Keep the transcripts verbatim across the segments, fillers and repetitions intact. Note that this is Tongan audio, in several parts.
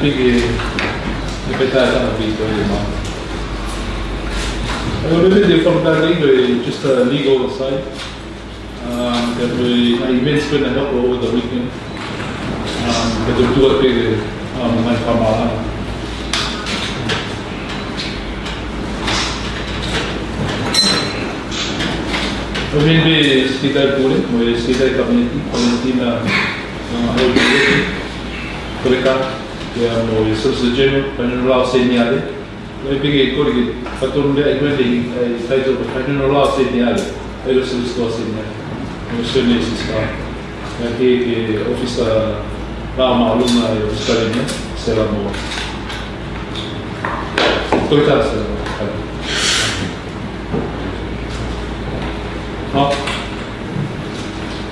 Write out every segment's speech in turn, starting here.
Ke, ke peta e tana pi ko e ma. I will limit the form that they go just a legal side. Um, that we, my events going to help over the weekend. Um, that we do a big, um, my family. ʻOku ou meʻa pē Sekelitali Pule, mo e Sekelitali Kapineti, Valentina, uh, Koleka, pea mo e Solicitor General, Fainolo Lao Seniale. ʻOku ou pehē ke kole ke fakatonu leva ʻi he, ʻi he title ko e Fainolo Lao Seniale, ʻa e Solicitor Seniale. Mo Sione Siska. Pea ki he ʻOfisa Lao Māʻolunga ʻi he ʻOfisa Palēmia, Sela Moa. Ko e tala Sela Moa. Hā?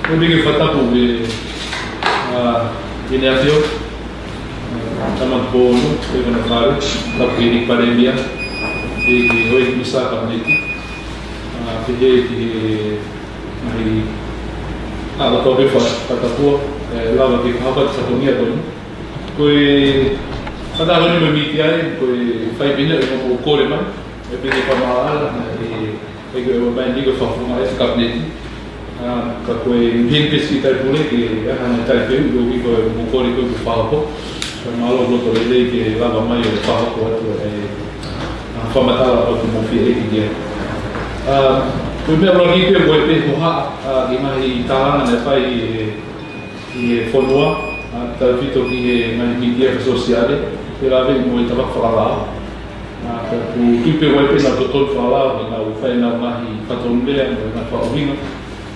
ʻOku ou pehē ke fakatapu ki he, ʻa, ʻEne ʻAfio, ʻa, Tama Tupou Ono, ʻEiki Konafale, tapu ki he ʻEiki Palēmia, ʻEiki Houʻeiki Minisitā Kapineti, ʻa, pehē ki he ngaahi, ʻa, ʻoku ou pehē fakatapu, ʻe lava ke fakahoko atu e fatongia ko eni. Ko e fakataha ko eni mo e mītia ē, ko e fai pē eni ʻi hoʻomou kole mai, ʻe pehē ke fakamaʻalaʻala, ʻe, ʻe ko e ʻomai ni ko e fakafofonga ʻa e Kapineti. ʻA, ka ko e ʻuhinga pē Sekelitali Pule ke ʻi ai haʻane tali fehuʻi koeʻuhi ko hoʻomou kole ko ē ke fakahoko. Ka mālō e loto lelei ke lava mai ʻo fakahoko atu e, ʻa, fakamatala ʻoku mou fie ʻeke ki ai. ʻA, ko e meʻa ʻuluaki pē ko e pehē hohaʻa, ʻa, ki he ngaahi tālanga naʻe fai ʻi he ʻi he fonua, ʻa, tautefito ki he ngaahi mītia fakasōsiale, pea lave mo e tafaʻaki fakalao. ʻA, ka ʻoku ou tui pē ʻoku ʻi ai pē ʻenau totonu fakalao, ʻenau fai ʻenau ngaahi fatongia, mo e ngaahi fakaʻuhinga.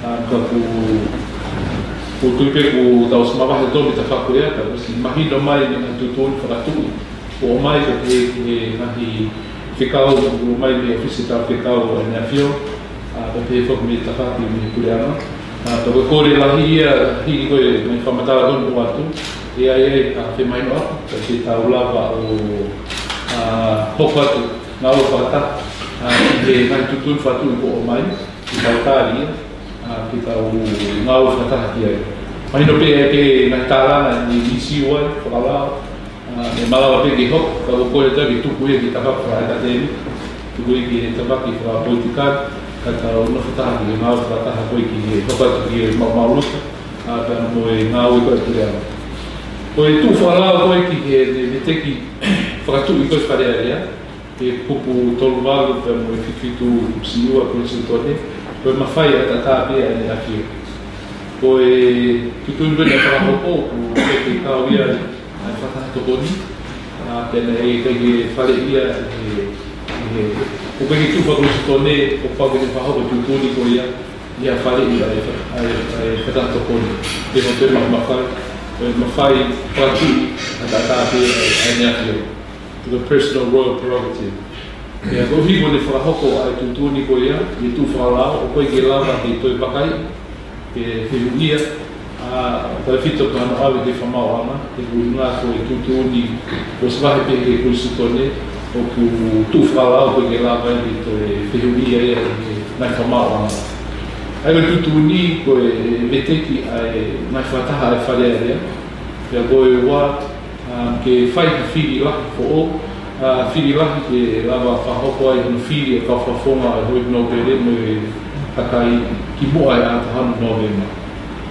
ʻA, ka ʻoku, ʻoku ou tui pē kuo tau ʻosi mavahe tonu e tafaʻaki ko ia, ka ʻosi mahino mai mei he ngaahi tuʻutuʻuni fakatuʻi kuo ʻomai, ka pehē ki he ngaahi fekau kuo ʻomai mei he ʻOfisi Talafekau ʻa ʻEne ʻAfio, ʻa, pea pehē foki mei he tafaʻaki mei he Puleʻanga. ʻA, ka ko e kole lahi ia, hili ko e ngaahi fakamatala ko eni ʻoatu, ʻe ʻi ai, ʻa, femahinoʻaki, ka te tau lava ʻo, ʻa, hoko atu, ngāue fakataha, ʻa, ki he ngaahi tuʻutuʻuni fakatuʻi kuo ʻomai, ke tau tali ia, ʻa, ke tau ngāue fakataha ki ai. Mahino pē ʻe ʻi ai e ngaahi tālanga ʻe ʻi ai e ʻīsiu ai, fakalao, ʻa, ʻe malava pē ke hoko, ka ʻoku ou kole atu ke tuku ia ki he tafaʻaki fakaʻekatemi, tuku ia ki he tafaʻaki fakapolitikale, ka tau nofo taha ki he ngāue fakataha ko ē ki he hoko atu ki he maʻumaʻuluta, ʻa, pea mo e ngāue ko ē ʻa e Puleʻanga. Ko e tuʻu fakalao ko ē ki he, he, he veteki fakatuʻi ko ē Fale Alea, ʻi he kupu tolu valu pea mo e fitu fitu kupu siua Konisitūtone, ko e mafai ʻataʻatā pē ʻa ʻEne ʻAfio. Ko e tuʻutuʻuni ko ē naʻe fakahoko, ʻoku ʻikai ke kau ia ʻa e fakataha tokoni, ʻa, pea naʻe ʻikai ke faleʻi ia ʻe he, ʻe he, ʻoku ʻikai ke tuʻu fakakonisitūtone, kuo pau ke ne fakahoko e tuʻutuʻuni ko ia, ʻi he faleʻi ʻa e, ʻa e, ʻa e fakataha tokoni. Pea mo e pē ma-, mafai, ko e mafai fakatuʻi ʻataʻatā pē ʻa e, ʻa ʻEne ʻAfio. Ko e personal royal prerogative. Pea koeʻuhi ko ʻene fakahoko ʻa e tuʻutuʻuni ko ia, ʻi he tuʻu fakalao, ʻoku ʻikai ke lava ke toe vakai, ke fehuʻia, ʻa, tautefito ki hano ʻave ki he fakamaauʻanga, he ko e ʻuhinga ko e tuʻutuʻuni, kuo ʻosi vahe pē ʻe he Konisitūtone, ʻoku tuʻu fakalao ʻoku ʻikai ke lava ke toe fehuʻia ia ʻe he ngaahi fakamaauʻanga. ʻA ia ko e tuʻutuʻuni ko e veteki ʻa e ngaahi fakataha ʻa e Fale Alea, pea ko e ua, ʻa, ke fai ha fili lahi foʻou, ʻa, fili lahi ke lava fakahoko ai hono fili ʻa e kau fakafofonga ʻo e Houʻeiki Nōpele mo e kakai kimuʻa he ʻaho taha ʻo Nōvema.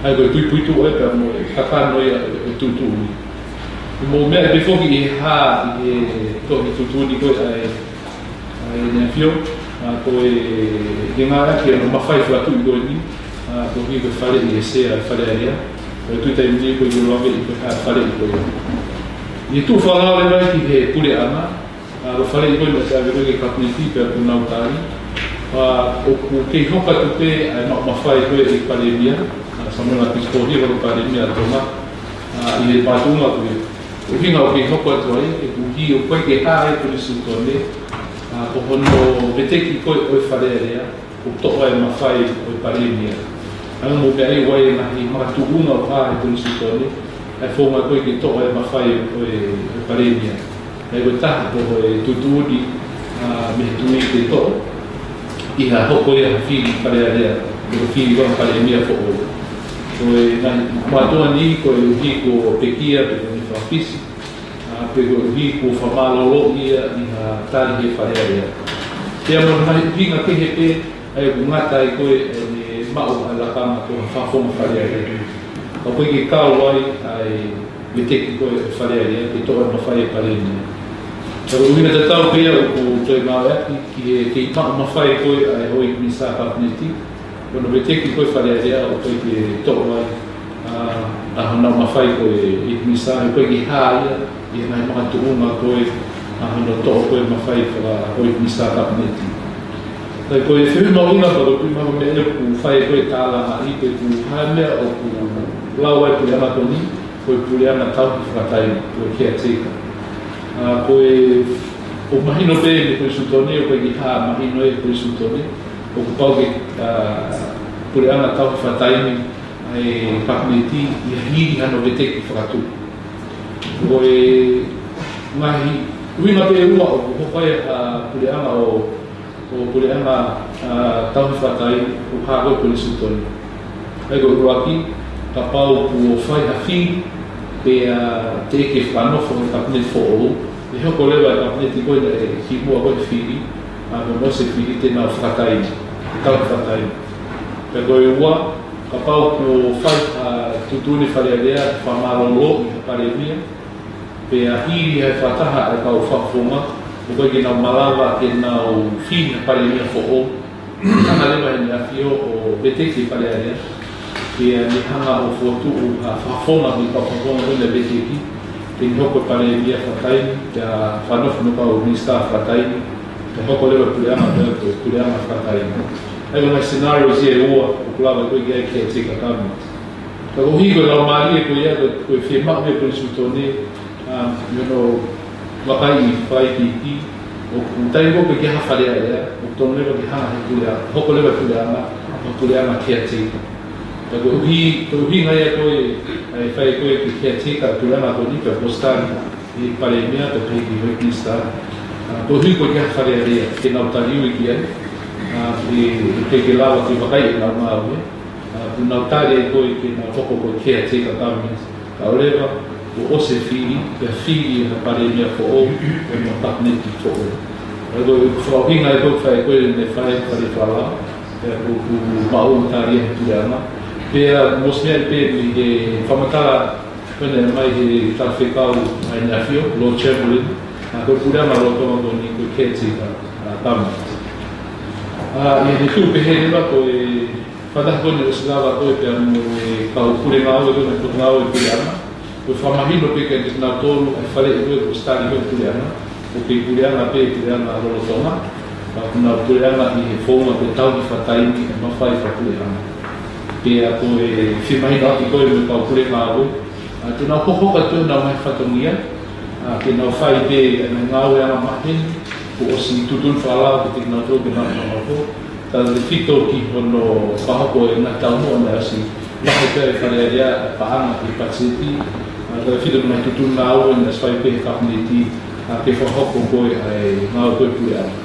ʻA ia ko e puipuituʻa ia pea mo e kakano ia ʻo e tuʻutuʻuni. Mou meaʻi pē foki ʻi he hā ʻi he tohi tuʻutuʻuni ko ē ʻa e ʻa ʻEne ʻAfio, ʻa, ko e, ke ngāueʻaki ʻa e mafai fakatuʻi ko eni, ʻa, koeʻuhi ko e faleʻi ʻe he Sea ʻo e Fale Alea, ko e tuʻu taimi ni ko e ʻikai lava ʻe ia ko e hā e faleʻi ko ia. ʻI he tuʻu fakalao leva ki he Puleʻanga, ʻa, ko e faleʻi ko eni naʻe ʻave ko ē ki he Kapineti pea kuo nau tali, ʻa, ʻoku kei hoko atu pē ʻa e ma-, mafai ko ē ʻa e Palēmia, ʻa, Samuela Pisikohia ko e Palēmia ʻa Tonga, ʻa, ʻi he makatuʻunga ko ē. ʻUhinga ʻoku kei hoko atu ai, he koeʻuhi ʻoku ʻikai ke hā ʻa e Konisitūtone, ʻa, ko hono veteki ko ē ʻo e Fale Alea, ʻoku toʻo ai e mafai ʻo e Palēmia. ʻA ia mou meaʻi ʻoku ʻi ai e ngaahi makatuʻunga ʻoku hā he Konisitūtone, ʻa e founga ko ē ke toʻo ai e mafai ʻo e, ʻo e Palēmia. ʻA ia ko e taha ko e tuʻutuʻuni, ʻa, mei he Tuʻi ke toʻo, ʻi ha hoko ia ha fili Fale Alea, ko e fili ko ē Palēmia foʻou. Ko e ngaahi makatuʻunga ni koeʻuhi ko e pekia pe ko e ngaahi fakafisi, ʻa, ʻA, pea koeʻuhi kuo fakamālōlō ia ʻi ha tali he Fale Alea. Pea mo e ngaahi ʻuhinga kehe pē ʻa ia ʻoku ngata ai ko ē ʻene maʻu ʻa e lakanga ko e fakafofonga Fale Alea. Ka ʻoku ʻikai ke kau ai ʻa e veteki ko ē Fale Alea ke toʻo e mafai ʻa e Palēmia. Ka ko e ʻuhinga tatau pē ia ʻoku toe ngāueʻaki ki he kei maʻu mafai ko ē ʻa e houʻeiki minisitā Kapineti, ko hono veteki ko ē Fale Alea ʻoku ʻikai ke toʻo ai ʻa, ʻa honau mafai ko e ʻeiki minisitā, he ʻoku ʻikai ke hā ia ʻi he ngaahi makatuʻunga ko ē ʻa hono toʻo ko ē mafai fakahouʻeiki minisitā Kapineti. Ka ko e fehuʻi mahuʻinga pea ko e tui mahuʻinga meʻa ʻoku fai ko ē tālangaʻi pe ko e hā e meʻa ʻoku lau ai e puleʻanga ko eni, ko e puleʻanga tauhi fakataimi, ko e caretaker. ʻA, ko e, ʻoku mahino pē mei he Konisitūtone, ʻoku ʻikai ke hā mahino ʻe he Konisitūtone ʻoku pau ke, ʻa, puleʻanga tauhi fakataimi ʻa e Kapineti ʻi he hili hano veteki fakatupu. Ko e ngaahi ʻuhinga pē ʻe ua ʻoku hoko ai ʻa e puleʻanga ʻo, ʻo puleʻanga, ʻa, tauhi fakataimi ʻoku hā ko ē he Konisitūtone. ʻA ia ko e ʻuluaki, kapau kuo fai ha fili, pea teʻeki ke fakanofo ʻe he Kapineti foʻou, ʻe hoko leva ʻe he Kapineti ko ē naʻe kimuʻa ko ē he fili, ʻa, mo ʻosi e fili te nau fakataimi, tauhi fakataimi. Pea ko e ua, kapau kuo fai ha tuʻutuʻuni Fale Alea fakamālōlō ʻi he Palēmia, pea hili ʻa e fakataha ʻa e kau fakafofonga, ʻoku ʻikai ke nau malava ke nau fili ha Palēmia foʻou, hanga leva ʻe heʻene ʻAfio ʻo veteki e Fale Alea, pea ne hanga ʻo fokotuʻu ha fakafofonga mei he kau fakafofonga ko ē naʻe veteki, ke ne hoko e Palēmia fakataimi, pea fakanofo mo e kau minisitā fakataimi, pea hoko leva e puleʻanga, pea ko e puleʻanga fakataimi. ʻA ia ko e ngaahi scenarios ia ʻe ua ʻoku lava ko ē ke ʻi ai e caretaker government. Ka koeʻuhi ko e laumālie ko ia, ko e, ko e fiemaʻu ia ʻa e Konisitūtone, ʻa, ʻi hono vakaiʻi fakaikiiki, ʻoku taimi ko ē ʻoku ʻikai ke ʻi ai ha Fale Alea, ʻoku totonu leva ke hanga ʻe he puleʻanga, hoko leva e puleʻanga, ʻa e puleʻanga caretaker. Ka koeʻuhi, ko e ʻuhinga ia ko ē ʻa e fai ko ē ke caretaker e puleʻanga ko eni, pea kuo ʻosi tali ʻe he Palēmia, pea pehē ki he houʻeiki minisitā. ʻA, koeʻuhi ʻoku ʻikai ke ʻi ai ha Fale Alea ke nau taliui ki ai, ʻa, ʻe, ʻe ʻikai ke lava ke vakaiʻi ʻenau ngāue. ʻA, kuo nau tali ai ko ē ke nau hoko ko e caretaker government. Kae ʻoua leva kuo ʻosi e fili, pea fili ʻe ha Palēmia foʻou, pea mo e Kapineti foʻou. ʻA ia ko e fakaʻuhinga ia ko ē ʻoku fai ko ē ʻene fai e fale fakalao, pea ʻoku, ʻoku maʻu tali ʻe he puleʻanga. Pea mo e meʻa pē mei he fakamatala ko ē naʻe ʻomai ʻe he Talafekau ʻa ʻEne ʻAfio, Lord Chamberlain, ʻa, ko e puleʻanga lolotonga ko eni ko e caretaker, ʻa, government. ʻA, ʻi heʻene tuʻu pehē leva ko e fakataha ko ē naʻe ʻosi lava ko ē pea mo e kau pule ngāue ko ē mei he Potungāue Puleʻanga, ko e fakamahino pē kiate kinautolu ʻa e faleʻi ko ē kuo ʻosi tali ko ē ʻe he puleʻanga, ʻoku kei puleʻanga pē e puleʻanga lolotonga, ka ʻoku nau puleʻanga ʻi he founga ko e tauhi fakataimi e mafai fakapuleʻanga. Pea ko e fiemahinoʻaki ko ē mo e kau pule ngāue, ʻa, te nau hokohoko atu honau ngaahi fatongia, ʻa, ke nau fai pē ʻa e ngaahi ngāue angamaheni kuo ʻosi tuʻutuʻuni fakalao kiate kinautolu ke nau fakahoko, tautefito ki hono fakahoko e ngaahi taumuʻa naʻe ʻosi lahi pē ʻe he Fale Alea ʻa e paʻanga ki he patiseti, ʻa, tautefito ki he ngaahi tuʻutuʻuni ngāue naʻe ʻosi fai pē ʻe he Kapineti, ʻa, ke fakahoko ko ē ʻa e ngāue ko ē ʻa e puleʻanga.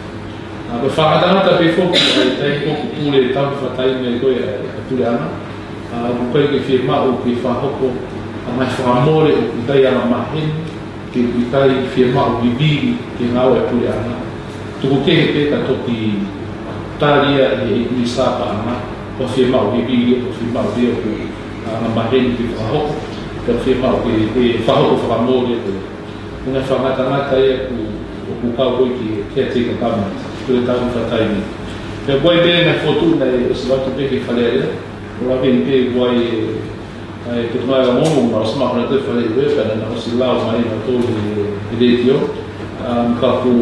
ʻA, ko e fakangatangata pē foki ʻa e taimi ko ē ʻoku pule tauhi fakataimi ai ko ē ʻa e, ʻa e puleʻanga. ʻA, ʻoku ʻikai ke fiemaʻu ke fakahoko ha ngaahi fakamole ʻoku ʻikai angamaheni, pe ʻoku ʻikai fiemaʻu vivili ki he ngāue ʻa e puleʻanga. Tuku kehe pē ka toki tali ia ʻe he minisitā paʻanga, ko e fiemaʻu vivili, ko e fiemaʻu pē ʻoku angamaheni ke fakahoko, ko e fiemaʻu ke, ke fakahoko fakamole ko ē. Ko e ngaahi fakangatangata ia ʻoku, ʻoku kau ko ē ki he caretaker government, ko e tauhi fakataimi. Pea ko e pē ngaahi fokotuʻu naʻe ʻosi ʻoatu pē ki he Fale Alea, ʻo lave pē ko e, ʻa e Potungāue Ongoongo, naʻe ʻosi maʻu nautolu e faleʻi ko ē, pea naʻe ʻosi lau mai nautolu he, he letiō, um, ka ʻoku,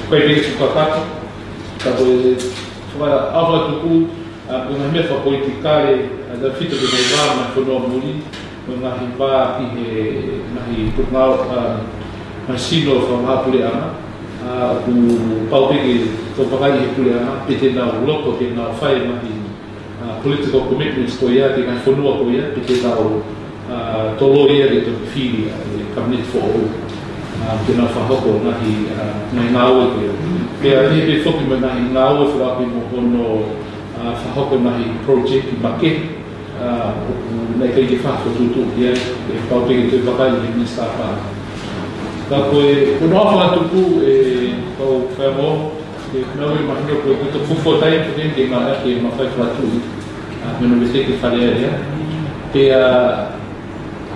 ko e pē ke tuku kakato, ka ko e faka-, ʻa, fakatuku, ʻa, ko e ngaahi meʻa fakapolitikale, ʻa, tautefito ki he ngaahi vā, ngaahi fonua muli, mo e ngaahi vā ki he ngaahi potungāue, ʻa, ngaahi sino fakavahaʻapuleʻanga, ʻa, ʻoku pau pē ke tau vakai ʻe he puleʻanga, pe te nau loto ke nau fai e ngaahi, ʻa, political commitments ko ia ki he ngaahi fonua ko ia, pe te nau, ʻa, toloi ia ke toki fili ʻa e Kapineti foʻou, ʻa, ke nau fakahoko e ngaahi, ʻa, ngaahi ngāue ko ia. Pea pehē pē foki mo e ngaahi ngāue fekauʻaki mo hono, ʻa, fakahoko e ngaahi project makehe, ʻa, ʻoku naʻe ʻikai ke fai ha fokotuʻutuʻu ki ai, ʻe pau pē ke toe vakai ʻe he minisitā paʻanga. Ka ko e, ko hono ʻaho fakatupu ʻe kau fai mo, ʻe nau e mahino ko e, ko e toko fō taimi ke, ke ma, ke mafai fakatuʻi, ʻa, mei hono veteki Fale Alea. Pea,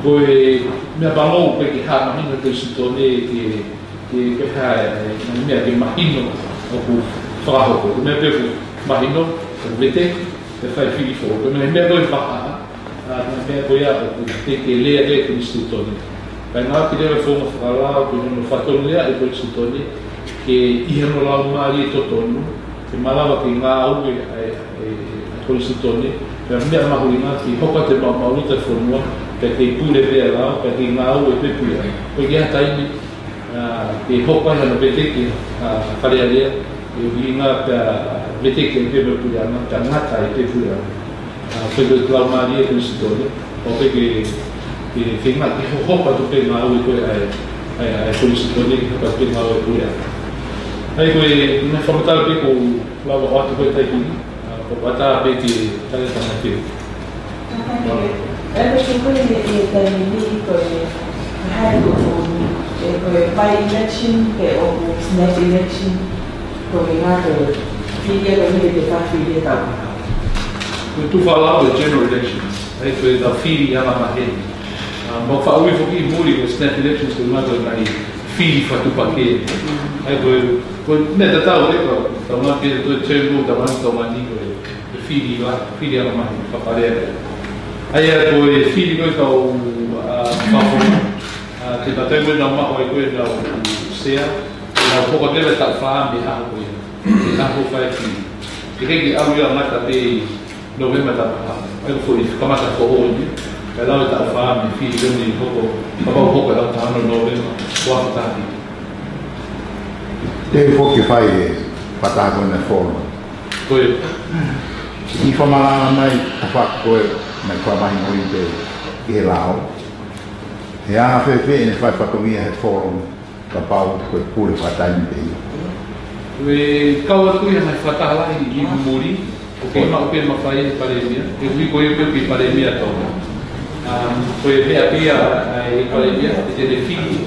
ko e, meʻa pango pē ke hā mahino ki he konisitūtone ke, ke, ke hā e, e, meʻa ke mahino ʻoku fakahoko. Meʻa pē ʻoku mahino, ʻoku veteki, ʻe fai fili foʻou. Ko e meʻa ko e vahaʻa, ʻa, meʻa ko ia ʻoku teʻeki ke lea ki ai e konisitūtone. Kae ngāueʻaki leva e founga fakalao, ko hono fakatonulea e konisitūtone, ke ʻi ai hano laumālie totonu, ke malava ke ngāue ʻa e, e, e konisitūtone, pea meʻa mahuʻinga ke hoko atu e maʻumaʻuluta e fonua, pea ke pule pē ʻa e lao, pea ke ngāue pē pea. Ko ia taimi, ʻa, ke hoko ai hano veteki, ʻa, Fale Alea, ʻe ʻuhinga pea veteki ai pē mo e puleʻanga, pea ngata ai pē puleʻanga. ʻA, pea ko e laumālie e konisitūtone, ʻo pē ke, ke, ke ngata ke ho-, hoko atu pē ngāue ko ē ʻa e, ʻa e, ʻa e konisitūtone, ke hoko atu pē ngāue puleʻanga. ʻA ia ko e, ʻi he fakamatala pē ʻoku lava ʻo ʻoatu ko e taimi ni, ʻa, ko e ʻatā pē ke tali e tangata. ʻE, ko e tuʻu ko ē he taimi ni ko e, ko e hā e tuʻutuʻuni, ʻe, ko e by-election pe ʻoku snap election, ko e ʻuhinga ko e fili ia ko e fili ia tau. Ko e tuʻu fakalao e general elections, ʻa ia ko e tau fili angamaheni. ʻA, mau faʻa ui foki ʻi muli ko e snap elections ko e ʻuhinga ko e ngaahi fili fakatuʻupakē. ʻA ia ko e, ko e meʻa tatau ē, ko e tau ngā pē ko e term ko e tau ngā, tau ngā ni ko e, ko e fili la, fili angamaheni, fakapalea. ʻA ia ko e fili ko e tau, ʻa, fafo, ʻa, te matai mo e nau maʻu ai ko e nau sea, nau hoko atu leva e taʻu fā mei he ʻaho ko ia. Mei he ʻaho fai fili. ʻIkai ke ʻalu ia ʻo ngata pē ʻi Nōvema taʻu taha. ʻA ia ko e foʻi kamata foʻou eni. Kae lau e taʻu fā mei he fili ko eni hoko, kapau hoko e taʻu taha ʻo Nōvema, ua afe taha fitu. Te u foki fai e fakataha ko ena fono. Ko e. ʻI he fakamatala mai, ʻa, faka ko e, mai kua mahi mo i te, ʻi he lao. He ʻaho fēfē ʻene fai fatongia he fono, kapau ko e pule fakataimi pē ia. ʻE kau atu ia he fakataha lahi ʻi muli, ʻoku kei maʻu pē mafai e Palēmia, ʻe ui ko ia pē ki he Palēmia Tonga. Um, ko e meʻa pē ia, ʻa e Palēmia, ʻe te ne fili,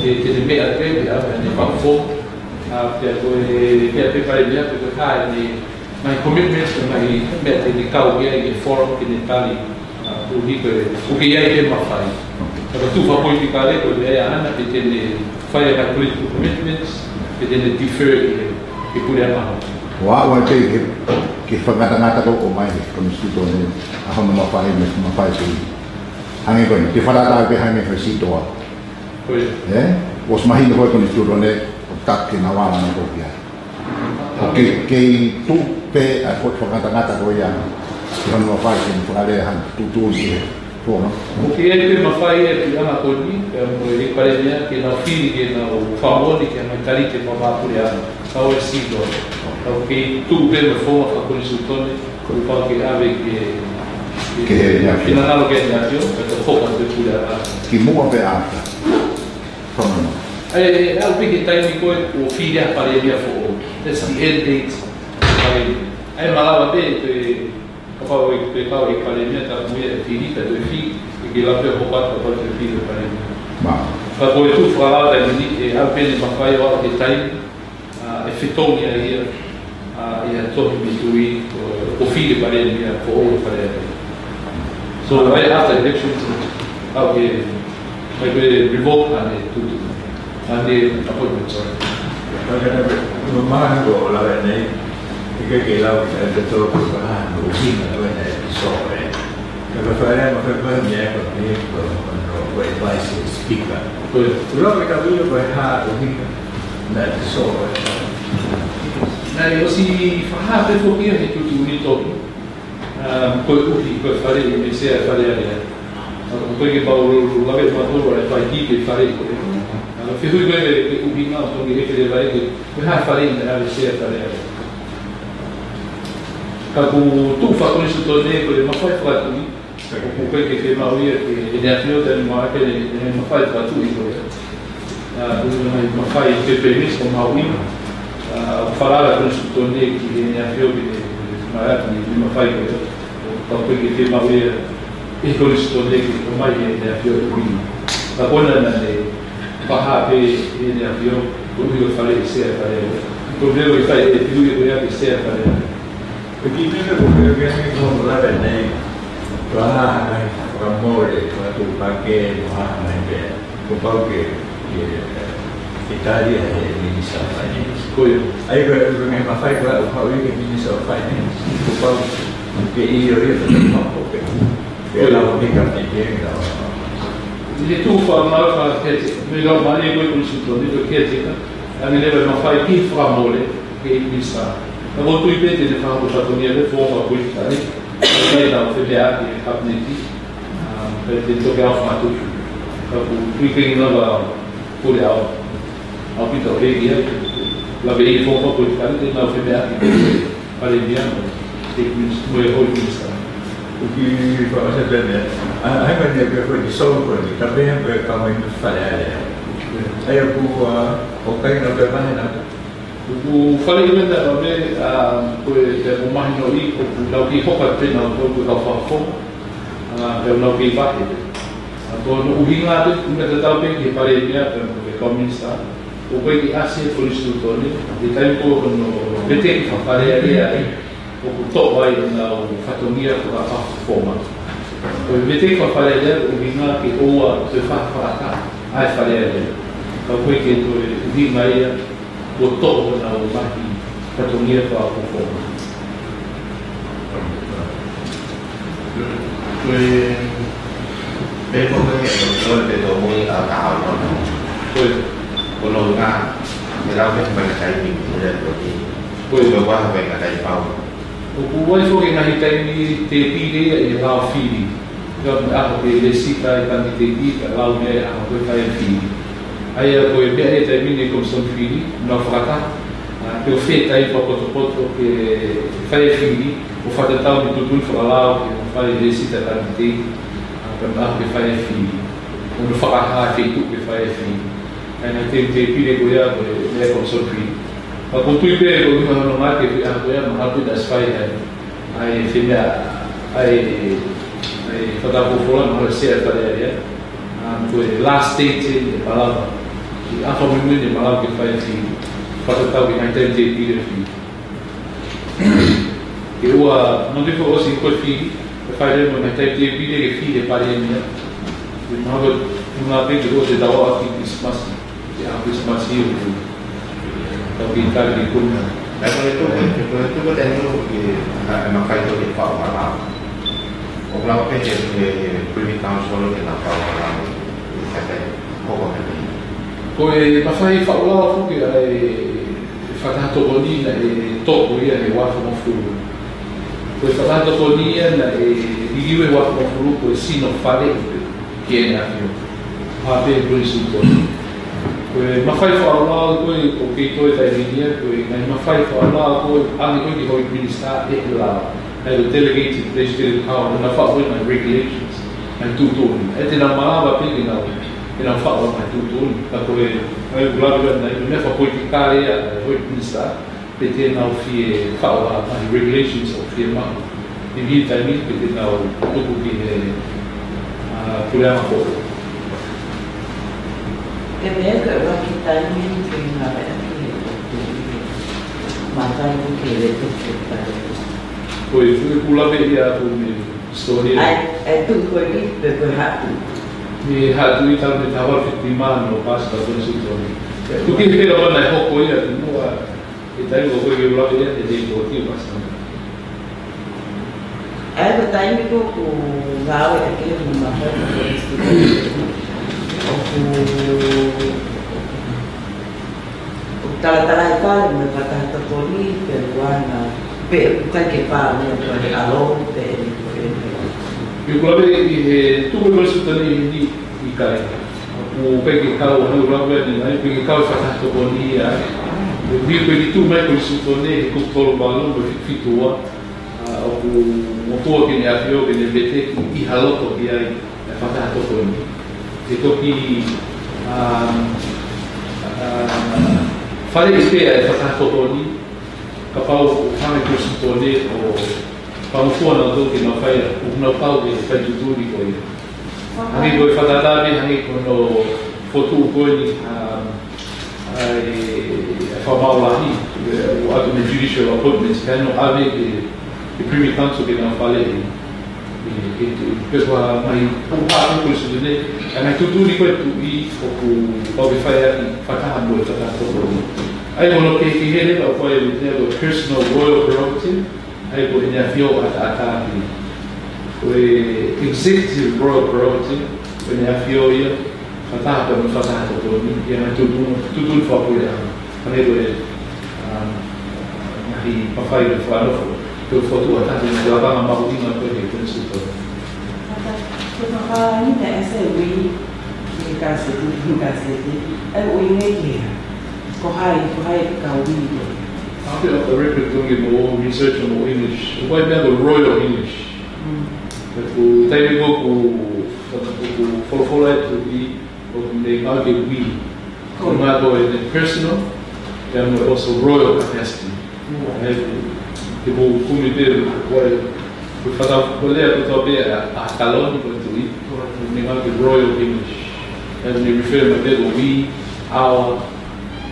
ʻe te ne meʻa pē, pea, pea ne maʻu fomu, ʻa, pea ko e, pea pē Palēmia, pea ko e hā ʻene ngaahi commitments, ngaahi meʻa te ne kau ki ai, e forum, ke ne tali, ʻa, ʻuhi ko e, ʻoku kei ʻi ai e mafai. Ka ko e tuʻu fakapolitikale ko e meʻa ia ʻaʻana, pe te ne fai e ngaahi political commitments, pe te ne defer ki he, ki he puleʻanga. Ua, ua te ke, ke fakangatangata ko ʻomai he konisitūtone, ʻa hono mafai mo e mafai ko ē. Hangē ko eni, ke fakatātā ke hangē ko e sitoa. Ko ia. Ē? ʻOsi mahino ko e konisitūtone, ʻoku taki ke nau ala na ko ia. ʻOku kei, kei tuʻu pē ʻa e foʻi fakangatangata ko ia, ʻi hono mafai ke ne fakalea hano tuʻutuʻuni ki he fono. ʻOku kei ʻi ai pē mafai e puleʻanga ko eni, pea mo e Palēmia, ke nau fili, ke nau fakamoʻoni, ke nau tali, ke nau mapule ana. Kau e sitoa. Kau kei tuʻu pē mo e founga fakakonisitūtone, kuo pau ke ʻave ki he, ki he, ki he ʻEne ʻAfio. Finangalo ki he ʻEne ʻAfio, pea toki hoko atu e puleʻanga. Kimuʻa pe after? Fakamoʻoni. ʻE, ʻe, ʻe aʻu pē ki he taimi ko ē ʻoku fili ai e Palēmia foʻou. That's the end date. ʻA ia, ʻe malava pē, pē, kapau ʻe, pē kau e Palēmia, ka mo ia ʻe fili, pea toe fili, ʻe kei lava pē ʻo hoko atu kapau ʻe toe fili e Palēmia. Mā. Ka ko e tuʻu fakalao taimi ni, ʻe aʻu pē ʻene mafai ʻo aʻu ki he taimi, ʻa, ʻe fetongi ai ia, ʻa, ʻi ha tohi mei tuʻi, ʻo, ʻo fili e Palēmia, ko e Palēmia. So, right after elections, ʻa, ʻe, ʻe, ʻe revoke ʻa ʻene tuʻutuʻuni. ʻA ʻene appointment, sorry. Ka ko e meʻa ko ē ʻoku mahino ko e lave nei, ʻikai ke lau ki ai e tō ko e hā hono ʻuhinga ʻo ʻene ʻi so, ē. Ka ko e fale mo e fale ni ʻa e ko e, ko e, ko e vice speaker. Ko ia. Kuo lava ke ka vilo ko e hā ʻuhinga naʻe ʻi so, ē. Naʻe ʻosi fakahā pē foki ia he tuʻutuʻuni tohi. Um, koeʻuhi ko e faleʻi mei he Sea Fale Alea. ʻA, ko e ke pau lave mautolu ʻa e fai ki he faleʻi ko ē. ʻA, fehuʻi ko ē ki he ʻuhinga ʻoku tonu ke fai e faleʻi ko e hā e faleʻi naʻe ʻave he Sea Fale Alea. Ka ko e tuʻu fakakonisitūtone ko e mafai fakatuʻi, ka ko e ke ke maʻu ia ki he ʻEne ʻAfio, te ne maʻu ʻene, ʻene mafai fakatuʻi ko ē. ʻA, ko e ngaahi mafai pē pē ni ko e maʻu ia. ʻA, falala konisitūtone ki he ʻEne ʻAfio ke ne maʻu ʻene mafai ko ē. Ka ko e ke ke maʻu ia ʻe he konisitūtone ke ʻomai ʻe he ʻEne ʻAfio e ʻuhinga. Ka ko ena naʻe Fakahā pē ʻEne ʻAfio, koeʻuhi ko e fale ʻi Sea Fale Alea. Ko e meʻa ʻoku fai ʻe he Piliʻi ko ia ki Sea Fale Alea. Ko e kiʻi meʻa ko ē ʻoku ʻi ai ʻi hono lave nei, ko e hā ha ngaahi fakamole, ko e tuʻu pake, ko e hā ha ngaahi meʻa kuo pau ke, ke, ke tali ʻe he Minisitā Finance. Ko ia. ʻA ia ko e, ko e ngaahi mafai ko ē ʻoku haʻu ia ki he Minisitā Finance, kuo pau ke ʻilo ia, ko e hā e meʻa ko ē. Ko ia. Ke lau ki he Kapineti ke lau. ʻI he tuʻu fakamaau, fakakete, meʻa ʻoku ʻomai ko ē ʻe he Konisitūtone, ko e kiate ia, ʻoange leva e mafai ki he fakamole, ki he Minisitā. Ka ʻoku ou tui pē te ne fakahoko fatongia leva e founga politikale, ʻoku ʻikai ke nau femeʻaʻaki ʻe he Kapineti, ʻa, pea te ne toki ʻalu fakatupu. Ka ʻoku ou tui pē ke nau ʻalu, pule ʻalu. ʻAupito pē ia, lave ʻi he founga politikale, te nau femeʻaʻaki pē ʻe he Palēmia mo e Minis-, mo e Houʻeiki Minisitā. ʻOku ou kiʻi fakaʻosi pē meʻa. ʻA, ʻa ia ko e meʻa ko ē ko e dissolve ko eni, ka pehē ko e kau mei he Fale Alea. ʻA ia ʻoku, ʻa, ʻoku ʻikai ke nau toe vahe nau. ʻOku faleʻi mai ʻa e meʻa, ʻa, ko e, ko e mahinoʻi, ʻoku nau kiʻi hoko atu pē nautolu ko e kau fakafofonga, ʻa, pea nau kiʻi vahe pē. ʻA, ko hono ʻuhinga pē, ʻuhinga tatau pē ki he Palēmia, pea mo e kau Minisitā, ʻoku ʻikai ke ʻasi ʻe he Konisitūtone, ʻi he taimi ko hono veteki faka-Fale Alea ai, ʻoku toʻo ai ʻenau fatongia fakafakafofonga. Ko e veteki faka-Fale Alea, ʻoku ʻuhinga ke ʻoua toe fakafakataha ʻa e Fale Alea. Ka ʻoku ʻikai ke toe ʻuhinga ia, kuo toʻo honau ngaahi fatongia fakafakafofonga. Ko e, pea ko e, ko e, pea ko e, ʻa, ka hau, ko e. Ko hono ʻuhinga, ʻe lau pē mai ka taimi, ko e, ko e. Ko e. Ko e, ko e, ko e, ko e, ko e. ʻOku ʻi ai foki e ngaahi taimi tēpile ia ʻe lau fili. Ka ʻi he ʻaho ke lēsisita e kanititeiti, ka lau meʻa ʻi he ʻaho ko ē fai e fili. ʻA ia ko e meʻa ʻi he taimi ni e Komisoni Fili, nau fakataha, ʻa, pe ko fē taimi fakapotopoto ke fai e fili, ʻo fakatatau mo e tuʻutuʻuni fakalao ke fai e lēsisita e kanititeiti, ʻa, ka ʻi he ʻaho ke fai e fili. ʻO nau fakahā e feituʻu ke fai e fili. ʻA ia naʻe tēpile ko ia ko e meʻa Komisoni Fili. Ka ʻoku ou tui pē ko e ʻuhinga hono ngāueʻaki e foʻi ʻaho ko ia, mahalo pē naʻe ʻosi fai ai ʻa e femeʻa, ʻa e, ʻa e fakataha folofola, mahalo ʻe Sea Fale Alea. ʻA, ko e last stage ʻeni e malava. ʻI he ʻaho muimui ʻeni e malava ke fai e fili. Fakatatau ki he ngaahi taimi tēpile e fili. Ke ʻoua, mo te ko ʻosi ko e fili, ʻe fai leva mo e ngaahi taimi tēpile ke fili e Palēmia. ʻE mahalo, ʻuhinga pē ke ʻoua te tau aʻu ki Kilisimasi. Ke ʻaho Kilisimasi ʻoku tau kiʻi tali ke kumi. Naʻe ko e tuʻu, ko e tuʻu ko e taimi ʻoku ke, ʻe mafai ko ē ke faʻu malava. ʻOku lava pē ke, ke, ke Privy Council ke nau faʻu malava. Ko e hā e meʻa ko ē. Ko e mafai faʻu lava foki ʻa e fakataha tokoni naʻe toʻo ia he uafulu mā fā. Ko e fakataha tokoni ia naʻe liliu he uafulu mā fā ko e sino faleʻi pē ki heʻene ʻAfio. Pea pehē ʻe he Konisitūtone. Ko e mafai faʻu lava ko ē ʻoku kei toe taimi ni ia, ko e ngaahi mafai faʻu lava ko ē ʻoange ko ē ki he Houʻeiki Minisitā ʻe lava. ʻA ia ko e delegated legislative power, ʻoku nau faʻu ko ē ngaahi regulations, ngaahi tuʻutuʻuni. ʻA ia te nau malava pē ke nau, ke nau faʻu ngaahi tuʻutuʻuni. Ka ko e, ʻa ia ʻoku lave atu ai, ko e meʻa fakapolitikale ia ʻa e Houʻeiki Minisitā, pe te nau fie faʻu ha ngaahi regulations ʻoku fiemaʻu. ʻI he taimi ni pe te nau tuku ki he, ʻa, puleʻanga foʻou. Ko e meʻa ko e ʻuluaki taimi ke ngāueʻaki e tuʻutuʻuni. Māfana ke lete ke pare. Ko e tuʻu ʻoku lave ia ʻoku mei Sitolia. ʻAi, ʻai tuʻu ko eni, pe ko e haʻu tuʻu. Mei he haʻu tuʻu ʻi he taʻu ni taha valu fitu nima naʻe paasi ʻe he Konisitūtone. Tuku ke pehē leva naʻe hoko ia, tuʻu muʻa, ʻi he taimi ko ē ʻoku lave ia, ʻe te ko tiu paasi. ʻAi, ko e taimi ko ē ʻoku ngāueʻaki e mafai ko ē ʻo e Konisitūtone. ʻOku ʻOku talatalaifale mo e fakataha tokoni pe ʻoku ʻaonga pe ʻoku ʻikai ke pā mo e ko e ʻalo pe ʻeni ko ʻeni. ʻI he ʻoku lave ʻi he tuʻu ko ē Konisitūtone ʻi heni ʻikai. ʻOku ʻikai ke kau ʻa e ʻuluaki ʻeni, ʻikai ke kau e fakataha tokoni ia. ʻOku ʻikai ke tuʻu mai Konisitūtone he kupu tolu valu mo e fitu fitu ua. ʻA, ʻoku motuʻa ke ne ʻafio ke ne veteki ʻi ha loto ki ai e fakataha tokoni. ʻE toki, ʻa, ʻa, faleʻi pē ʻa e fakataha tokoni, kapau ʻoku hanga ʻe he Konisitūtone ʻo fakamotuʻa nautolu ke nau fai, ʻoku nau pau ke fai tuʻutuʻuni ko ia. Hangē ko e fakatātā pē, hangē ko hono Ko e tuʻu ko eni, um, ʻa e, ʻa e fakamaau lahi, ʻoku ʻoatu mei he judicial appointments panel, ʻave ki he, ki he Privy Council ke nau faleʻi, ʻe, ʻe, ʻe, pe ko ha ngaahi ʻū pātoko ʻi Suva ni, ʻa e ngaahi tuʻutuʻuni ko ē ʻa e tuʻi ʻoku pau ke fai ʻaki fakataha mo e fakataha tokoni. ʻA ia ko hono kehekehe leva ʻoku ʻi ai ʻa e ʻū meʻa ko e personal royal prerogative, ʻa ia ko ʻene ʻafio ʻataʻatā pē. Ko e executive royal prerogative, ko ʻene ʻafio ia, fakataha pē mo e fakataha tokoni, ʻi he ngaahi tuʻutuʻuni, tuʻutuʻuni fakapuleʻanga. Hangē ko e, um, ngaahi mafai ʻo e fakanofo, ko e fokotuʻu ʻa e taha ʻo e ngaahi lakanga mahuʻinga ko ē ʻi he Constitution. Ko e fakaʻinasi ʻa e ui, ʻi he kaseti, ʻi he kaseti, ʻa e ui ʻeni ki he hā? Ko hai, ko hai ʻoku ui ko ē? Ā, pea ʻoku ou record doing mo e research mo e English. ʻOku ʻi ai e meʻa ko e Royal English. Mm. Pea ko e taimi ko ē ʻoku, ʻoku folofola e tuʻi, ʻoku ne ngāueʻaki e we. Ko e ngaahi ko e personal, pea mo e also royal capacity. Mm. ʻA ia ʻoku, te mou kumi pē, ko e, ko e fata, ko e lea kotoa pē ʻa, ʻa Kaloni ko e tuʻi, ʻoku ne ngāueʻaki e Royal English. ʻA ia ʻoku ne refer mai pē ko e we, our,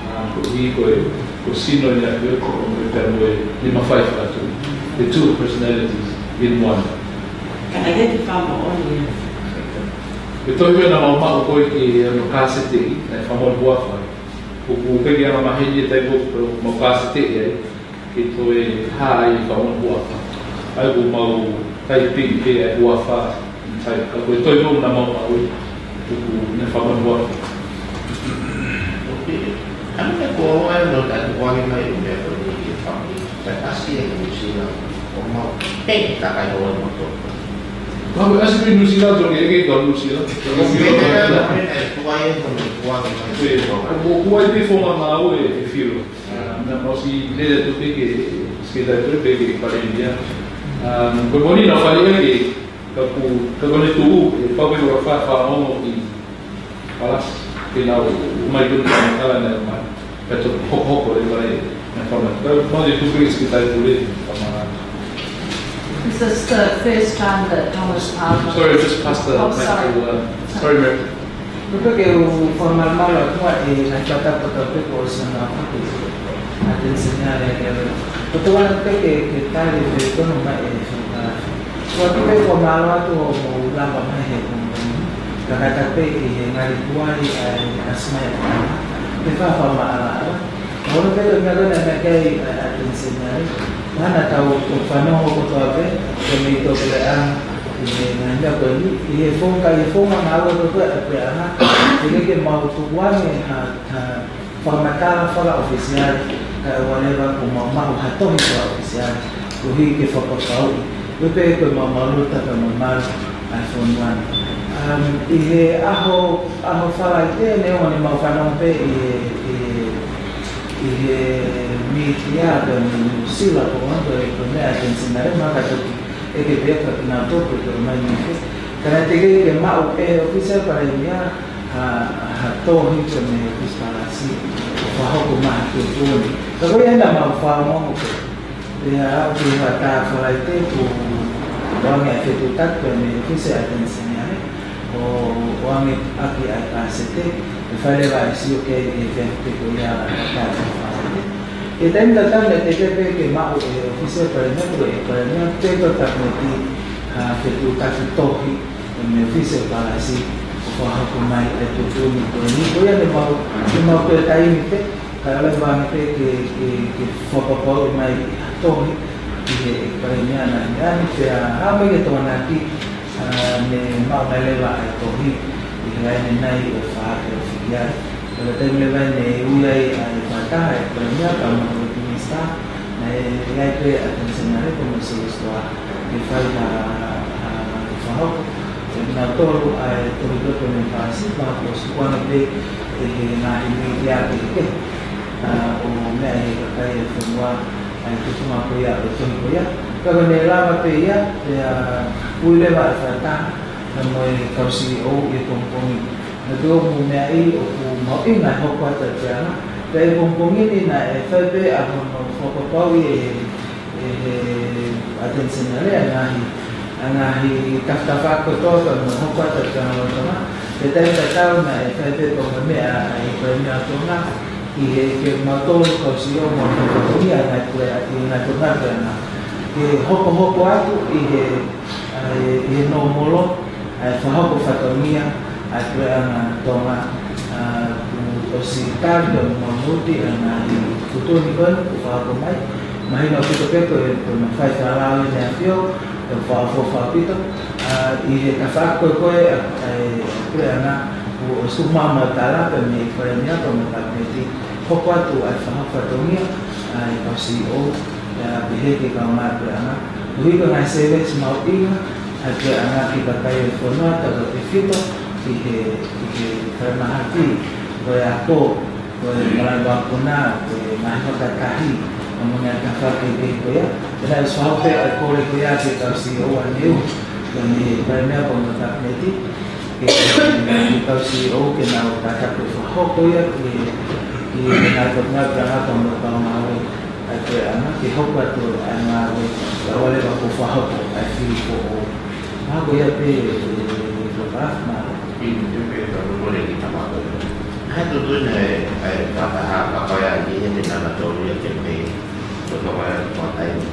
ā, ko e, ko e, ko e sino ʻene ʻafio, ko e pea mo e, ne mafai fakatuʻu. The two personalities in one. Ka ʻi ai e fakamoʻoni ia. Ko e tohi ko ē naʻa mau maʻu ko ē ki hono kāseti, naʻe fakamoʻoni huafa. ʻOku pehē ʻa e maheni e taimi ko ē ʻoku mau kāseti ai, ke toe hā ai e fakamoʻoni huafa. ʻA ia ʻoku mau taipe pē ʻa e huafa, tai, ka ko e tohi ko ē naʻa mau maʻu, ʻoku ne fakamoʻoni huafa. Ok. ʻA ia ko e ʻoange mai ʻo e meʻa ko eni ke fai, ka ʻasi ʻi Nuʻu Sila, ʻo mau, ʻe, takai ʻo ʻoange mo tō. Mau ʻasi ʻi Nuʻu Sila, tō ke ʻeke ka Nuʻu Sila. Ko e meʻa ko ē, ko e meʻa ko ē, ko e ʻoange mai. Ko e, ko e, ko e founga ngāue ʻe Filo. Um, naʻa mau ʻosi lele atu pē ki he Sekelitali Pule pea ki he Palēmia. Um, ko e moʻoni naʻa faleʻi ke, ka ku, ka ko ʻene tuʻu, ʻe pau ke ora fā fānau ʻi Palasi, ke nau ō mai ko eni ka nau kala naʻe ō mai. Ka to hokohoko e vai, naʻe fānau. Ka mau ʻi he tuʻu pē ki he Sekelitali Pule, fānau. Is this the first time that Thomas Palmer? Sorry, just pass the Oh, mic sorry. to, uh, sorry, Mary. Ko e pehē ke u fakamalumalu atu ʻa e ngaahi fakatapu pē kuo ʻosi ʻanau ʻaki ʻa e Attorney General. Ko e tokanga pē ke, ke tali pē tonu mai e fika. Ko e pehē kuo mālō atu hoʻomou lava mai he kumu. Ka kātaki pē ki he ngali kuai ʻa e ʻasi mai ʻa e fika. Ke fakamaʻalaʻala. Ko hono pehē ko e meʻa ko ē naʻe meʻa ki ai ʻa e Attorney General. Mahalo naʻa tau ō ʻo fanongo kotoa pē, ko e meʻa ʻoku tō pē ʻa, ʻi he ngaahi meʻa ko eni, ʻi he founga, ʻi he founga ngāue ko ē ʻa e puleʻanga, teʻeki ke mau tukuange ha, ha fakamatala fakaʻofisiale, kae ʻoua leva kuo mau maʻu ha tohi fakaʻofisiale, koeʻuhi ke fakapapauʻi. Ko e pehē ko e mau malu, tapa mau malu, ʻa e fonua ni. Um, ʻi he ʻaho, ʻaho Falaite, neongo ne mau fanongo pē ʻi he, ʻi he, ʻi he mītia pē mei Nuʻu Sila ko ē, ko e, ko e meʻa ʻa e Attorney General, mahalo ka toki ʻeke pē ʻe kinautolu pe ʻomai mei fē. Ka naʻe teʻeki ke maʻu ʻe he ʻōfisi ʻa e Palēmia ha, ha tohi pē mei he ʻōfisi Palasi, ʻo fakahoko mai ha tuʻutuʻuni. Ka ko ia naʻa mau fakaongoongo pē. Pea aʻu ki he ʻaho Falaite kuo ʻoange ʻa e fetuʻutaki pē mei he ʻōfisi ʻa e Attorney General, ʻo, ʻoange ʻaki ʻa e kāseti, ʻe fai leva ʻa e sio ki ai ʻi he efiafi ko ia ʻa e ʻaho Falaite. He taimi tatau naʻe teʻeki pē ke maʻu ʻe he ʻōfisi ʻa e Palēmia, ko e Palēmia pē ko e kapineti ha fetuʻutaki tohi mei he ʻōfisi ʻa Palasi, ʻo fakahoko mai ʻa e tuʻutuʻuni ko eni. Ko ia ne mau, ne mau toe taimi pē, kae ʻoua leva ange pē ke, ke, ke fakapapauʻi mai ha tohi ʻi he Palēmia ʻanai. ʻAni pea, ʻa mai ke tōnaki, ā, ne maʻu mai leva ʻa e tohi ʻi he laine nai ʻo e fā ke o fiki ai. Pea ko e taimi leva ne ui ai ʻa e fakataha ʻa e Palēmia pea mo e Minisitā, naʻe ʻi ai pē ʻa e Attorney General pea mo e Solicitor ke fai ha, ha, ha fakahoko. Ko kinautolu ʻa e tohi ko ē mei Palasi, pea kuo ʻosi tukuange pē ʻe he ngaahi mītia kehekehe, ā, ʻo meʻa ʻe he kakai ʻo e fonua ʻa e tuʻunga ko ia ʻo e tohi ko ia. Pea ko ʻene lava pē ia, pea ui leva ʻa e fakataha, pea mo e kau CEO ʻi he pongipongi. Naʻa tau ō mo meʻa ʻi ʻoku mahuʻinga e hoko atu ʻa e puleʻanga. Pea ʻi he pongipongi ni naʻe fai pē ʻa hono fakapapauʻi ʻe he, ʻe he Attorney General ʻa e ngaahi, ʻa e ngaahi tafatafa kotoa pea mo e hoko atu ʻa e puleʻanga lolotonga. He taimi tatau naʻe fai pē ko e meʻa ʻa e Palēmia ʻo Tonga, ʻi he ke mautolu kau C E O mo e fatongia ʻa e ngaahi puleʻanga, ʻi he ngaahi puleʻanga. Ke hokohoko atu ʻi he, ʻa e, ʻi he nōmolo, ʻa e fakahoko fatongia ʻa e Puleʻanga Tonga, ʻa, kuo ʻosi tali pea mo e muti ʻa e ngaahi tuʻutuʻuni ko eni kuo fakahoko mai. Mahino ʻaupito pē ko e, ko e mafai fakalao ʻEne ʻAfio, ʻe fakaʻofoʻofa ʻaupito, ʻa, ʻi he tafaʻaki ko ē ʻa, ʻa e Puleʻanga, kuo ʻosi tuʻu mai mo e tala pē mei he Palēmia pea mo e Kapineti, hoko atu ʻa e fakahoko fatongia ʻa e kau C E O, ʻa, pehē ki he kaungā Puleʻanga. Koeʻuhi ko e ngaahi service mahuʻinga ʻa e Puleʻanga ki he kakai ʻo e fonua, tautautefito ki he, ki he falemahaki, ko e ako, ko e malaʻe vakapuna, ko e ngaahi fakatahi, mo e ngaahi tafaʻaki kehekehe ko ia. Pea naʻe ʻosi fakahoko pē ʻa e kole ko ia ki he kau C E O ʻa Niu, pea mei he Palēmia pea mo e Kapineti, ke, ke kau C E O ke nau tataki e fakahoko ia ki he, ki he ngaahi kaungā Puleʻanga pea mo e kau ngāue ʻa e Puleʻanga ke hoko atu ʻa e ngāue, ʻa e leva kuo fakahoko ʻa e fili foʻou. Mahalo ko ia pē, ʻe, ʻe, ʻe, ʻe, ʻe, ʻe, ʻi he tupe ka mole ki tama ko. Hai tuʻutuʻuni ʻa e, ʻa e fakataha ka paea ni he te nana tolu ia ke mei. Ko ka paea ko tai ni.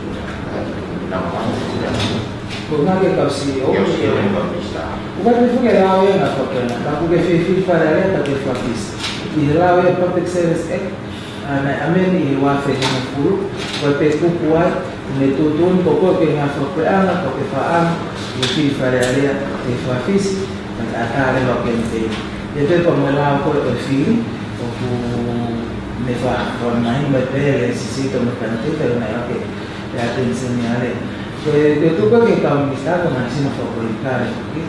Ko ngā ke kau C E O. Kau C E O, kau minisitā. ʻOku ʻikai ke fuke lao ia na fakena, ka ʻoku ke fefili Fale Alea ka ke fakafisi. ʻI he lao ia Public Service Act, ʻa, naʻe amend ʻi he ua afe hongofulu, ko e pē kupu ai, ne tuʻutuʻuni ko koe ke ngāue fakapuleʻanga, ko e faʻahinga, ʻi he fili Fale Alea, ke fakafisi, ka ta ata leva ke mei. ʻI he pepa mo e lao ko ē ʻo e fili, ʻoku ne fa-, fakamahino mai pē ʻe Sisitō mo Kanateta, ʻo nai ake, ʻe ʻAteni Seniale. Ko e, ko e tuku ki he kau minisitā ko e ngaahi sino fakapolitikale, ʻoku,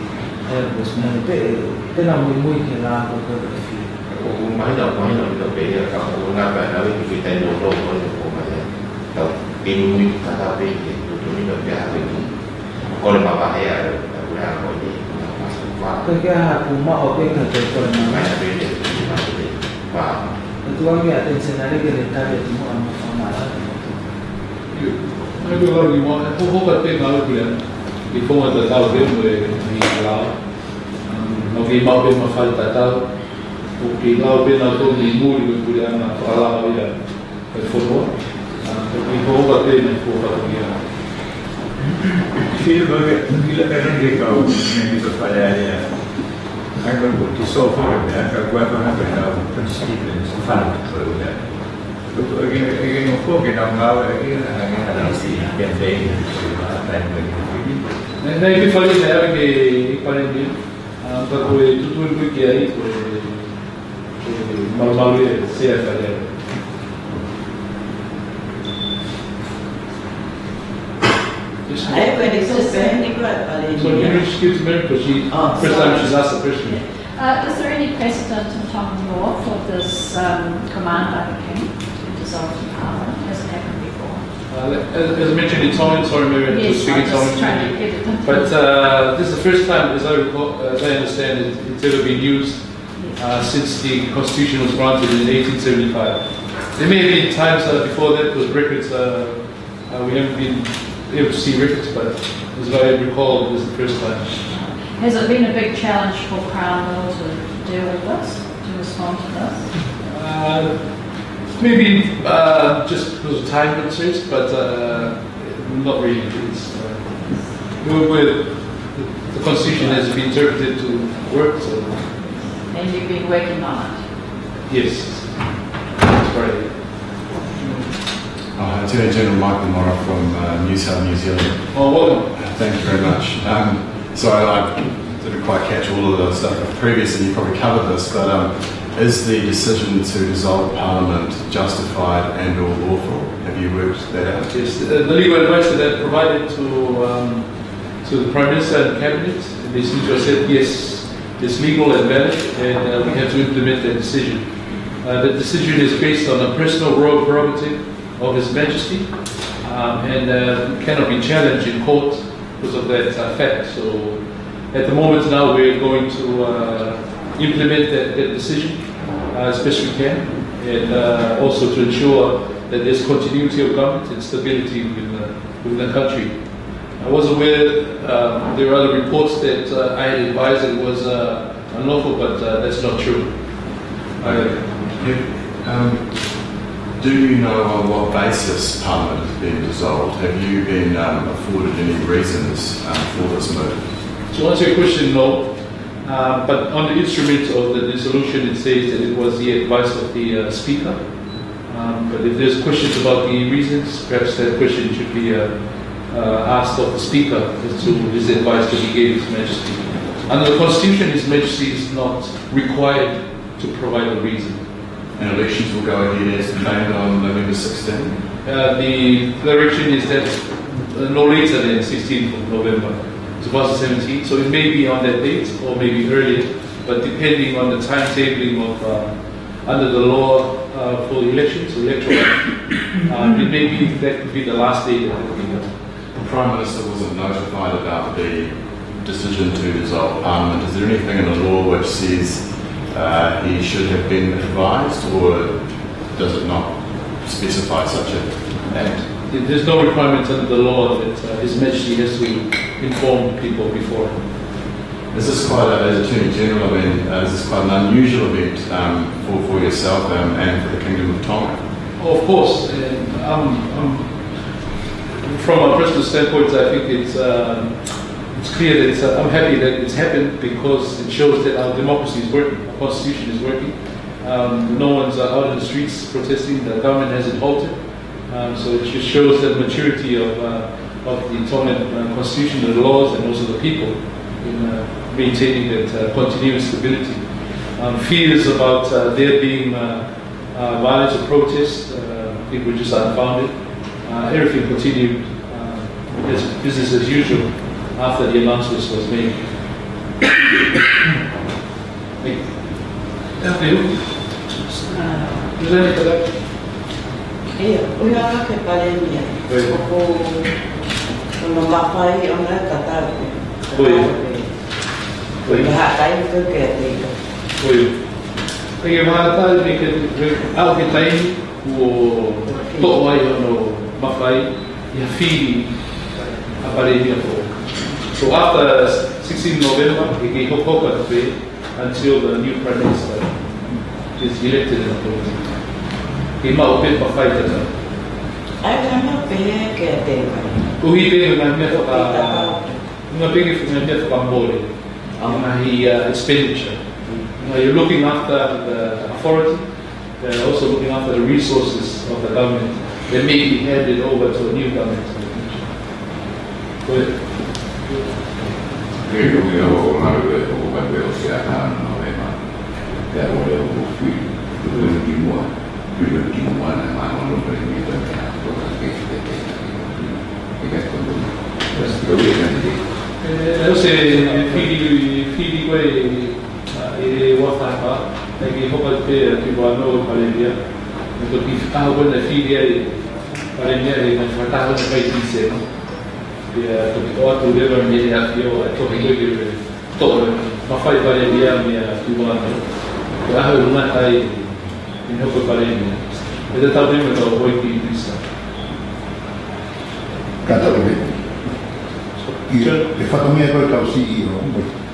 ʻe, kuo ʻosi meʻa pē, ʻe, te nau muimui ki he lao ko ē ʻo e fili. ʻOku mahino, mahino ʻaupito pē ia ka ʻoku ngata pē ʻa e ngāue ki he taimi ʻo e lau ko eni ʻoku ʻomai ai. Tau pinu mui ki he tata pē ki he tuʻutuʻuni ka pea hake ni. Kole mavahe ʻa e, ʻa e puleʻanga ko eni, ʻa e masu fa. Ko e ke aha kuo maʻu pē ka ke kole mavahe. Mai na pē te, te, te, te, pa. Ko e tuʻu ange ʻa ʻAteni Seniale ke ne tali atu mo ʻa ma fa ma la. Io, ʻa e lau ni mo, ʻe hokohoko atu pē ngāue puleʻanga. ʻI he founga tatau pē mo e, mo e lao. Um, ʻoku kei maʻu pē mafai tatau. ʻOku kei lau pē nautolu mei muli ko e puleʻanga fakalao ia ʻo e fonua. Um, ʻoku kei hokohoko atu pē mo e fuofua ia. Sio, ko e, ʻilo pē ʻe he kau, mei he Fale Alea. ʻA ia ko e, ko e kiʻi sō foki pē, ʻa ia ko e, ko e, ko e kau constituents, fana ko e, Ko e ke, ke, ke ngofo ke nau ngāue ke na, na, na, na, si, campaign, si, na, na, na, na. Naʻe, naʻe ʻikai fale naʻe ʻave ki he Palēmia, ʻa, ka ko e tuʻutuʻuni ko ē ki ai, ko e, ko e malumalu ʻa e Sea Fale Alea. Yes, ma'am. I have an existing Negro at Palēmia. So can you just give to Mary, 'cause she, oh, first time sorry, she's asked the question. Uh, is there any precedent in Tongan law for this, um, command by the king to dissolve the parliament? Has it happened before? Uh, as, as mentioned in Tongan, sorry, Mary, to speak in Tongan. Yes, I'm just trying to get it. But, uh, this is the first time, as I recall, as I understand it, it's ever been used, uh, since the constitution was granted in eighteen seventy-five. There may have been times, uh, before that, with records, uh, Uh, we haven't been able to see records, but as I recall, it was the first time. Has it been a big challenge for Crown Law to deal with this, to respond to this? Uh, maybe, uh, just because of time constraints, but, uh, not really. It's, uh, we're, we're, the, the constitution has been interpreted to work, so. And you've been working on it? Yes. That's right. Uh, Attorney General Michael Morrah from, uh, Newshelp New Zealand. Oh, welcome. Uh, thank you very much. Um, sorry, I didn't quite catch all of the stuff previous, and you probably covered this, but, um, is the decision to dissolve Parliament justified and or lawful? Have you worked that out? Yes, uh, the legal advice that I provided to, um, to the Prime Minister and Cabinet, and they seem to have said, "Yes, it's legal and valid, and, uh, we have to implement that decision." Uh, the decision is based on a personal royal prerogative of His Majesty, um, and, uh, cannot be challenged in court because of that, uh, fact. So at the moment now, we're going to, uh, implement that, that decision, uh, as best we can, and, uh, also to ensure that there's continuity of government and stability within the, within the country. I was aware, um, there were other reports that, uh, I had advised that it was, uh, Unlawful, but uh, that's not true. Okay. Um, do you know on what basis Parliament has been dissolved? Have you been um, afforded any reasons um, for this move? To answer your question, no. Uh, but on the instrument of the dissolution, it says that it was the advice of the uh, Speaker. Um, but if there's questions about the reasons, perhaps that question should be uh, uh, asked of the Speaker as to his advice that he gave His Majesty. Under the Constitution, His Majesty is not required to provide a reason. And elections will go ahead as planned on November sixteenth? Uh, the direction is that uh, no later than sixteenth of November two thousand seventeen. So it may be on that date or maybe earlier, but depending on the timetabling of uh, under the law uh, for elections, electoral, uh, it may be that could be the last day that it will be done. The Prime Minister wasn't notified about the decision to dissolve Parliament. Is there anything in the law which says uh, he should have been advised, or does it not specify such an act? There's no requirement under the law that uh, His Majesty has to inform people before. Is this quite, a, as Attorney General, I mean, uh, is this quite an unusual event um, for, for yourself um, and for the Kingdom of Tonga? Of course, and um, um, from a personal standpoint, I think it's, um, it's clear that it's, uh, I'm happy that it's happened because it shows that our democracy is working, our constitution is working. Um, no one's uh, out in the streets protesting, the government hasn't halted. Um, so it just shows the maturity of, uh, of the Tongan uh, constitution, the laws, and also the people in uh, maintaining that uh, continuing stability. Um, fears about uh, there being uh, uh, violence or protest, uh, I think were just unfounded. Uh, everything continued uh, as business as usual after the announcement was made. Thank you. Thank you. Is there any further? ʻIo, ʻoku ʻi ai e Palēmia. ʻIo. ʻOku, ʻoku mafai ʻo ne tatau. ʻIo. ʻIo. Ko e hā e taimi ko ē ke te ʻio. ʻIo. Ko e hā e taimi ke, ke, ʻa e taimi kuo toʻo ai hono mafai ʻi ha fili ʻa e Palēmia foʻou. So after sixteen November, ʻe kei hokohoko atu pē until the new Prime Minister is elected and appointed. Kei maʻu pē mafai tatau. ʻAi, ka mea pehē ke te vai. Koeʻuhi pē ko e ngaahi meʻa faka-, ngaahi pē ko e ngaahi meʻa fakamole. Ngaahi uh, expenditure. Now you're looking after the authority, they're also looking after the resources of the government that may be handed over to a new government in the future. Ko ia. Ke ʻilo ke ʻoua ʻe ʻalu ʻo ʻoua ʻe ʻosi ʻa e November. Pea ʻoua ʻe ʻosi. Tuku ki muʻa. Tuku ki muʻa naʻa ma ono pele mi pele ka ko ka ke te te. Ke ka ko. That's the way it is. Eh, ʻosi e fili, fili ko ē ʻa e ua fapa, ʻe kei hokohoko pē ʻa Tuvalu ʻo Palēmia. ʻE toki fakaʻaho ko ē naʻe fili ai Palēmia ʻi he ngaahi fakataha naʻe fai ʻi Tīsema. Pea toki ʻoatu leva mei he ʻAfio, ʻe toki ko ē ke toʻo e mafai Palēmia mei a Tuvalu. Ko e ʻaho ʻe ʻuluaki ai ʻene hoko ko e Palēmia. ʻE tatau pē mo ʻetau houʻeiki Tīsema. Ka tau ʻi he. ʻI he fatongia ko ē ʻetau C E O,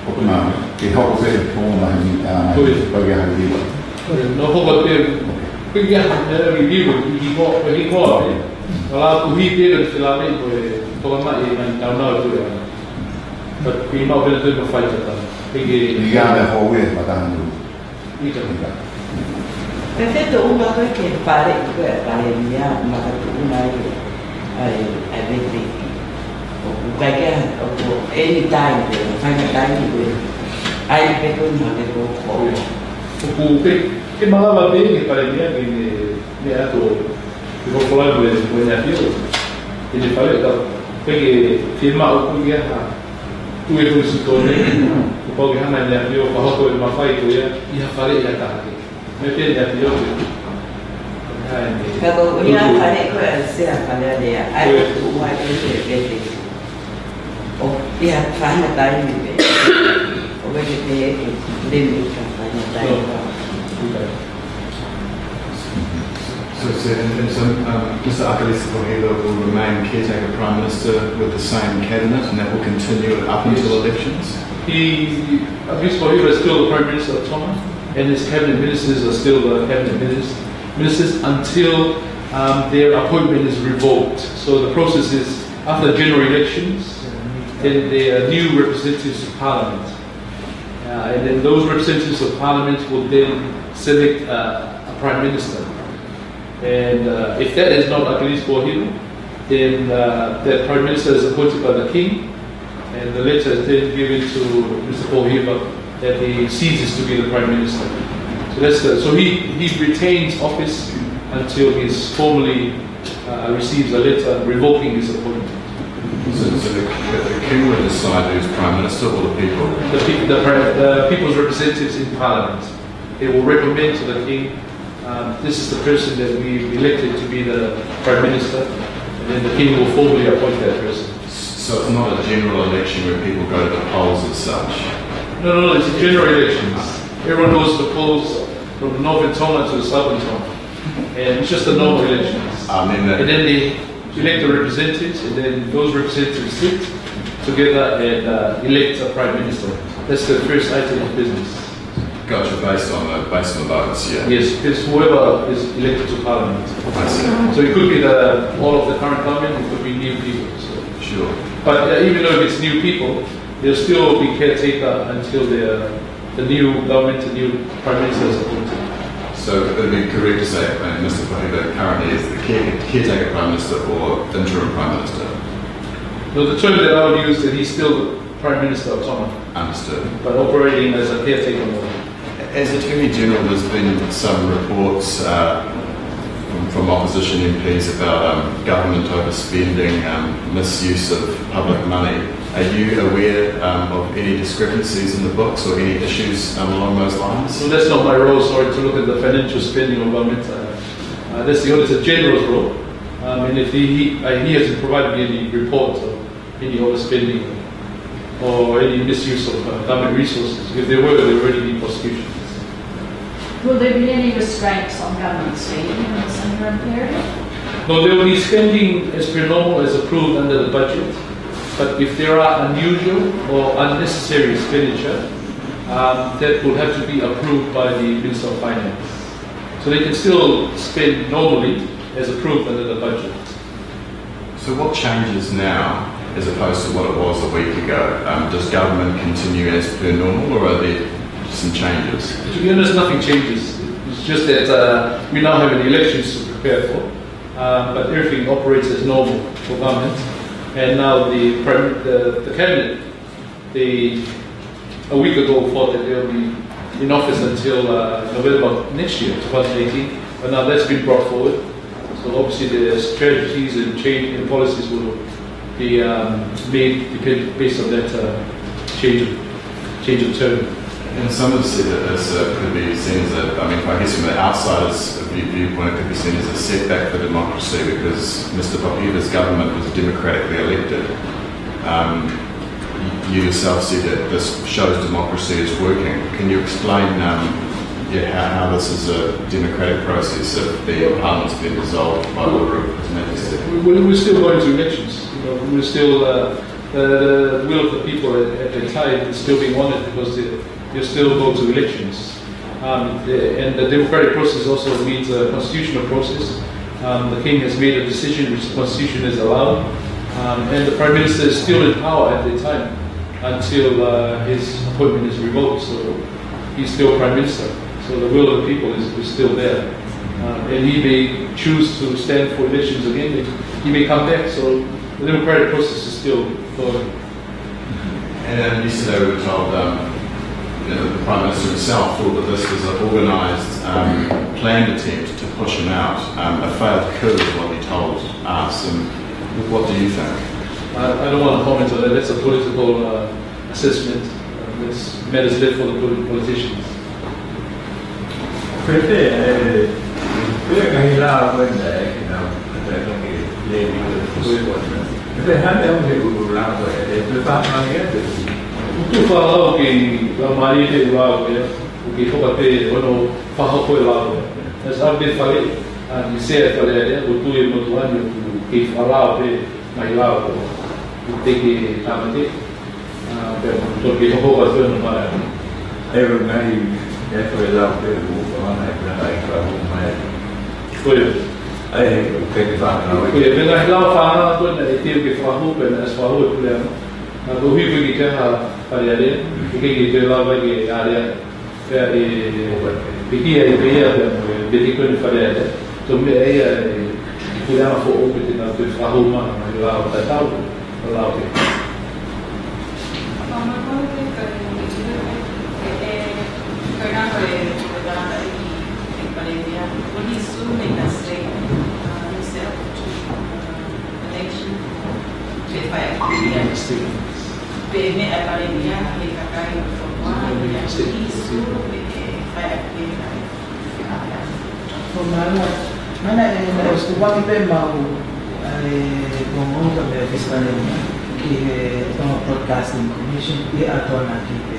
ʻoku na, ke hoko pē ʻo na ni, ʻa, Ko ia. Pagi ʻa Haliva. Ko ia, no hoko pē, Ok. pagi ʻa, ʻa, Haliva, ʻi ko, ʻi ko, ʻi ko, Ok. ʻe. Ka la kuhi pē, ka te la me, ko e, toka mai, ʻe, nani, tau nau, ko e, ʻa. But, ʻi mau pē, te mafai tatau. Pagi. ʻI ana ho ue, matanu. ʻIka. ʻIka. Pea fetoʻuma ko ē ke fale ko ē Palēmia makatuʻunga ai ʻa e, ʻa e vete. ʻOku ʻikai ke, ʻoku any time pē, fai ha taimi pē. ʻAi pē ko ē ma ke ko ko. ʻOku ke, ke malava pē ke Palēmia ke ne, ne ato, ke ko ko la ko e, ko e ʻAfio. Ke ne fale ka, pea ke, ke maʻu ko ia ha. Tuʻu e Konisitūtone, kuo pau ke hanga ʻe he ʻAfio ʻo fakahoko e mafai ko ia ʻi ha fale ʻi ha taha kehe. Mei he ʻAfio ke. Ka ko ia Tuʻu. Fale ko ia ʻa e Sea Fale Alea, ʻa ia Ko ia. Tuʻu mai ko ia ke te. ʻO, ʻi ha fanga taimi pē. ʻO ke te ke lemi ka fanga taimi. No. Okay. So, so, and, and so um, Mister Akalisa Pōhiva will remain caretaker Prime Minister with the same cabinet, and that will continue up until elections? He, Akalisa Pōhiva is still the Prime Minister of Tonga, and his cabinet ministers are still the cabinet ministers, ministers until um, their appointment is revoked. So the process is, after general elections, then there are new representatives to Parliament. Uh, and then those representatives of Parliament will then select uh, a Prime Minister. And uh, if that is not Akalisa Pōhiva, then uh, that Prime Minister is appointed by the King, and the letter is then given to Mister Pōhiva that he ceases to be the Prime Minister. So that's the, so he, he retains office until he's formally uh, receives a letter revoking his appointment. So, so the, the King would decide who's Prime Minister or the people? The, pe- the, Prime- the people's representatives in Parliament. They will recommend to the King, um, this is the person that we elected to be the Prime Minister, and then the King will formally appoint that person. So it's not a general election where people go to the polls as such? No, no, no, it's a general election. Everyone goes to the polls from northern Tonga to southern Tonga. And it's just a normal election. Um, and, that- And then they elect the representatives, and then those representatives sit together and uh, elect a prime minister. That's the first item of business. Gotcha, based on the based on the votes, yeah. Yes, it's whoever is elected to parliament. I see. So it could be the all of the current government, it could be new people. So. Sure. But uh, even though it's new people, they'll still be caretaker until the the new government, the new prime minister is appointed. So it would be correct to say uh, Mister Pōhiva currently is the care, caretaker Prime Minister or interim Prime Minister? No, the term that I would use that he's still the prime minister of Tonga, Understood. But operating as a caretaker mode. As Attorney General, there's been some reports uh, from, from opposition M Ps about um, government overspending, um, misuse of public money. Are you aware um, of any discrepancies in the books or any issues um, along those lines? So that's not my role, sorry, to look at the financial spending of government. Uh, uh, that's the Auditor General's role. Um, and if he, he, uh, he hasn't provided me any report of any overspending or any misuse of uh, government resources. If there were, there would already be prosecutions. Will there be any restraints on government spending in this interim period? No, there will be spending as per normal as approved under the budget, but if there are unusual or unnecessary expenditure, um, that will have to be approved by the Minister of Finance. So they can still spend normally as approved under the budget. So what changes now as opposed to what it was a week ago? Um, does government continue as per normal or are there some changes? To be honest, nothing changes. It's just that uh, we now have an election to prepare for, uh, but everything operates as normal for government. And now the, prime- the, the cabinet, they a week ago thought that they'll be in office until uh, November next year, twenty eighteen, but now that's been brought forward. So obviously the strategies and change in policies will be um, made depend- based on that uh, change of change of term. And some have said that this uh, could be seen as a, I mean, I guess from an outsider's view- viewpoint, it could be seen as a setback for democracy because Mister Pōhiva's government was democratically elected. Um, you yourself said that this shows democracy is working. Can you explain um, yeah, how, how this is a democratic process if the parliament's been dissolved by order of His Majesty? We- We're still going to elections. You know, we're still uh, the, the will of the people at, at the time is still being honored because they, they still go to elections. Um, the, and the democratic process also means a constitutional process. Um, the king has made a decision which the constitution has allowed, um, and the prime minister is still in power at the time until uh, his appointment is revoked. So he's still prime minister. So the will of the people is, is still there, um, and he may choose to stand for elections again. He may come back. So the democratic process is still going. And um, yesterday we were told um, you know, the Prime Minister himself thought that this was an organised, um, planned attempt to push him out. Um, a failed coup is what he told us. And what do you think? I, I don't want to comment on that. That's a political uh, assessment. Uh, that's matters left for the polit- politicians. Pepe, eh, pepe ka hila ko enda e kina, kata ka ke le ni ko e ko e ko e. Pepe hana e ome ulu la ko e, e pepe hana e pepe. Utu falau ke la mali te ula ko e, uki foka pe ono faha ko e la ko e. That's how they fale. ʻA, ni sea e Fale Alea, ʻoku tui e motuʻa ni ʻoku kei fakalao pē ngaahi lao ko ē ʻoku teʻeki ke tāmateʻi. ʻA, pea ʻoku totonu ke hoko atu ʻa e nonga. ʻE, ngaahi, ʻe, ko e lao pē ʻoku ʻomai ʻe he puleʻanga ʻi he fakahū mai. Ko ia. ʻA ia, ʻoku teʻeki ke fakahū. Ko ia, pea ngaahi lao fānau ko ē naʻe teʻeki ke fakahū, pea naʻe ʻosi fakahū ʻe he puleʻanga. Naʻa tau hiki ki he Fale Alea, ʻikai ke toe lava ke alea. Pea ʻe, ʻe hiki ai pē ia, pea mo e peti ko eni Fale Alea. Tau meʻa ia ʻe, ʻe puleʻanga foʻou pe te nau toe fakahū mai ha ngaahi lao tatau, ʻo lao pē. Pe meʻa e Palēmia ki he kakai ʻo e fonua, ʻi he sulu pe ke fai ʻaki e fai. Ko Maua, mana e, na e sikuwaki pē mau, ʻa e, ko mau ka me ʻOfisi Palēmia, ki he Tonga Broadcasting Commission, ʻi he ʻato ʻana ki pē.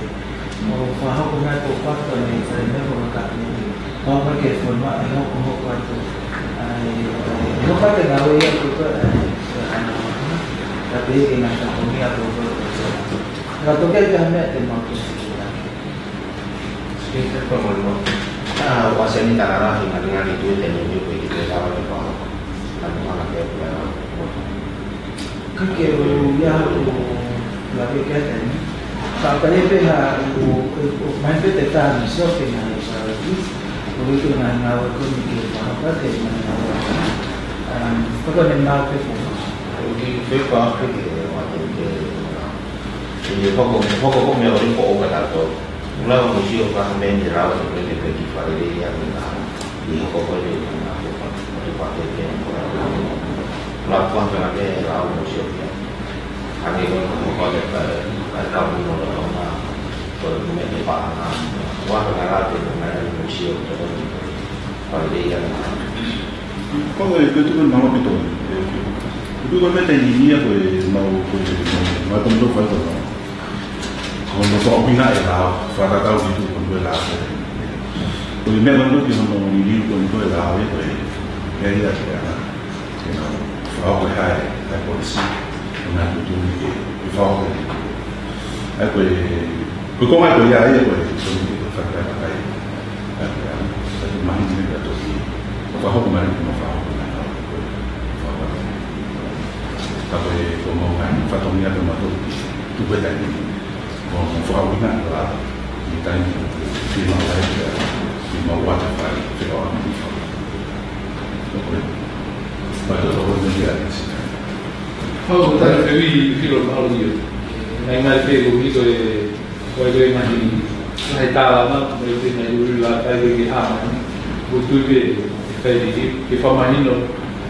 ʻO fakahoko mai ko e fakahoko mai e Palēmia ko e Kapineti. Kau mai ke fonua e hokohoko atu. ʻA e, ʻa e, ʻe hoko atu e ngāue ia ko e, ʻa e, ʻa e, ka pehē ke ngaahi fatongia ko e, ko e, ko e. Ka toki ʻi ai ha meʻa te mau ke sikuwaki. Speaker, ko e moʻoni. ʻA, ʻoku ʻasi eni e talanoa ki he ngaahi tui te ne ui ko e ki te tau ni ko. ʻA, ʻoku hanga ke ʻoku ʻa. Ka ke u ia ʻo lave ki ai eni. Ka ka e pehē ʻoku, ʻoku, ʻoku mai pē te tā ni sofe na i sa i. ʻOku ʻi ai ngaahi ngāue ko eni ke fakahoko atu e ngaahi ngāue. Um, ka ko e mau pē ko. ʻOku ke fai pē ke ʻoatu ke, ke hoko, hoko ko e meʻa ʻoku ʻi ai ko ʻoku ka tato. Ula mo sio ka ha meʻa ni rau, ke, ke, ke, ke fale ia, ke, ke, ʻI he hoko ko eni na ko pa ko pa ke ke ko la ko pa ke na ke la o mo sio kia. Ani ko ko ko le pa pa ka mo no no na ko me ke pa na wa ka la ke ko me mo sio ko ko pa le ia. Ko e ko tu ko na mo pito. Ko tu ko me te ni ia ko e mau ko e mau ko no fa ko na. Ko hono fakaʻuhinga e lao, fakatatau ki tuʻu ko e lao. Ko e meʻa ko eni ki hono liliu ko e lao, ʻe ko e, ʻe ia ke ana. Ke na, fakahoko e hā e, e policy, ko na tuʻutuʻuni ke, ke fakahoko e. ʻA ia ko e, ko e konga ko ia, ʻe ko e, ko e, ko e fakatakai. ʻA ia, ʻa ia, ʻa ia, mahino ʻe toki. Fakahoko mai, ko e fakahoko mai, ko e, fakahoko mai. Ka ko e, ko e mau ngaahi fatongia ko e mau toki. Tuku e taimi ni. Ko e mau fakahoko mai, ko e, ʻi he taimi ni, ʻi he mau lahi, ʻi he mau wata fai, fekau ʻa e mau fai. Ko e, pai ko e, ko e, ko e, ko e, Hau, ko tana ke ui filo malu ia. Ngai ngai pe ko mito e, ko e ngaahi, ngaahi tālanga, mo e ngaahi ui la kai ke hama. Ko tui pe, kai ke, ke fakamahino,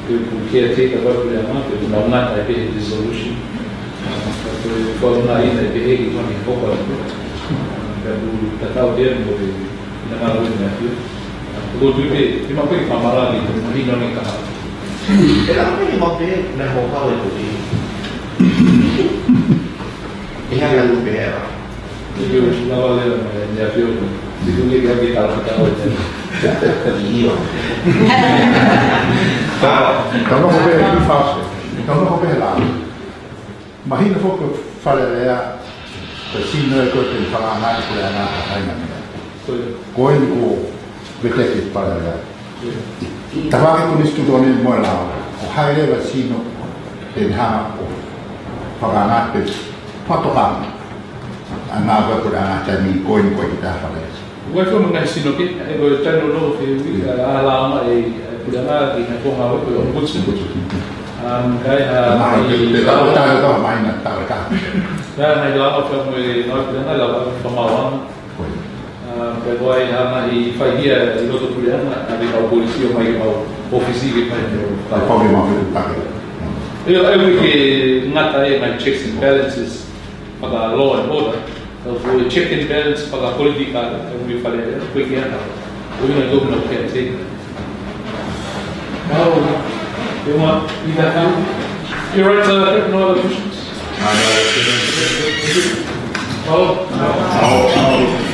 ke pu ke te ka ko le ama, ke pu na ngata ke dissolution. Ko e ko na ina ke he ki fani ko ko. Ke pu tatau ke mo e, na ngā ui na ki. Ko tui pe, ke ma pe fakamahino ni ka. E la pe ma pe, na ho ka e ko. ʻI he anga ʻoku pehē. ʻIo, lava leva mai, ni a pio. Ni ko ke ke ke tala ka tala. ʻIo. Tau nofo pē, ʻi fase. Tau nofo pē la. Mahino foki ko e Fale Alea, ko e sino ʻe ko e te fakaanga ʻi ko e anga ka haina mea. Ko ia. Ko eni ko e veteki Fale Alea. Tavake ko nisi tuʻu tōne mo e lao, ko hai leva sino, te ne hanga ʻo fakaanga pe, fakatokanga. ʻA e ngāue ko e anga taimi ko eni ko e ki tā fale. Ua fo mo ngai sino ke, e ko e taino lo ke ui, ʻa e lao ma e, e ko e anga ki na ko ngāue ko e ombudsman. Um, kai ha, ma, i, te, te, lao, te, te, te, mai na, tā, tā. Kai ha, i lao ma fai mo e, ngāue ko e anga, lao ma fai mo e anga. Ko ia. Ah, pea ko e hā naʻe fai ia ʻi loto puleʻanga, ʻa e kau polisi ʻo mai ki he mau ʻōfisi ke fai ʻenau. Ka fai ke mau fai ke take. ʻIo, ʻe ui ke ngata e ngaahi checks and balances, faka law and order, ka ko e check and balance, faka political, ʻe ui Fale Alea, ko e ke ana. Ko e na tō na ke te. Mau, you want, you got time? You right, uh, no other questions? Oh, no. Oh, oh.